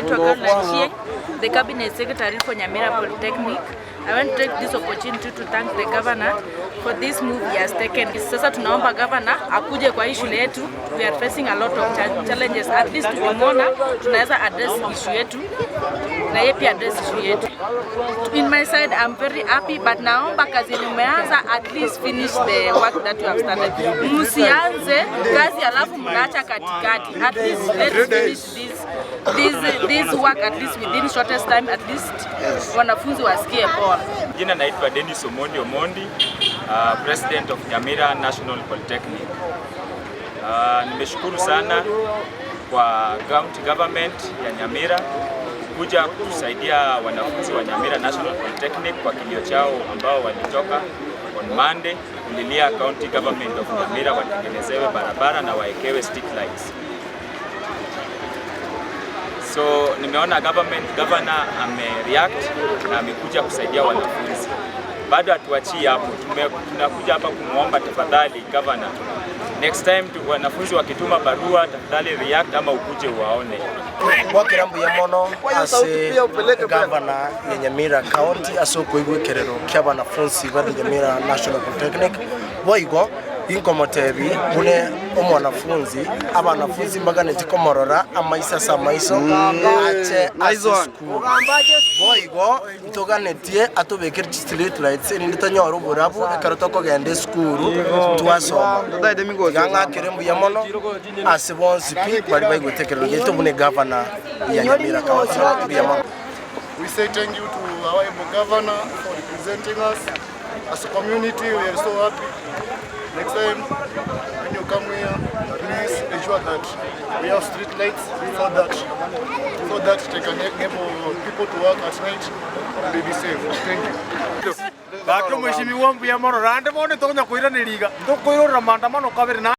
Naitwa Caroline Chieng, the Cabinet Secretary for Nyamira Polytechnic. I want to take this opportunity to thank the governor for this move he has taken. Sasa tunaomba governor akuje kwa hii shule yetu. We are facing a lot of challenges. At least tukimwona tunaweza address issue yetu na yeye pia address issue yetu. In my side, I'm very happy, but naomba kazi yenye umeanza, at least finish the work that you have started. Msianze kazi alafu mnaacha katikati. At least let's finish this work at least within shortest time, at least wanafunzi wasikie poa. Jina naitwa Dennis Omondi Omondi, President of Nyamira National Polytechnic. Nimeshukuru sana kwa county government ya Nyamira kuja kutusaidia wanafunzi wa Nyamira National Polytechnic kwa kilio chao ambao walitoka on Monday kulilia county government of Nyamira watengenezewe barabara na waekewe street lights. So nimeona governor amereact na amekuja kusaidia wanafunzi. Bado hatuachii hapo, tunakuja hapa kumwomba tafadhali governor, next time wanafunzi wakituma barua, tafadhali react ama ukuje uwaone. Gwakira mbuya mono ase gavana ya Nyamira County ase okoigwa ekerero kia abanafunzi ba Nyamira National Polytechnic. Boigo inkomotebi bune omwanafunzi, abanafunzi mbaganeti komorora amaiso ase amaiso ache ase esukuru. Boigo ntoganetie atobekere street lights erinde tonyore oborabu ekero tokogenda esukuru twasoma. Iga ng'akere mbuya mono ase bonsi pi bari baigwete ekerero giaito bune gavana ya Nyamira County. Mbuya mono. We say thank you to our able governor for representing us. As a community, we are so happy. Next time, when you come here, please ensure that we have street lights so that they can enable people to work at night and they be safe. Thank you. Gake mheshimiwa, mbuya mono rande bono tokonya koiraneriga ntokoirorera maandamano kabere na.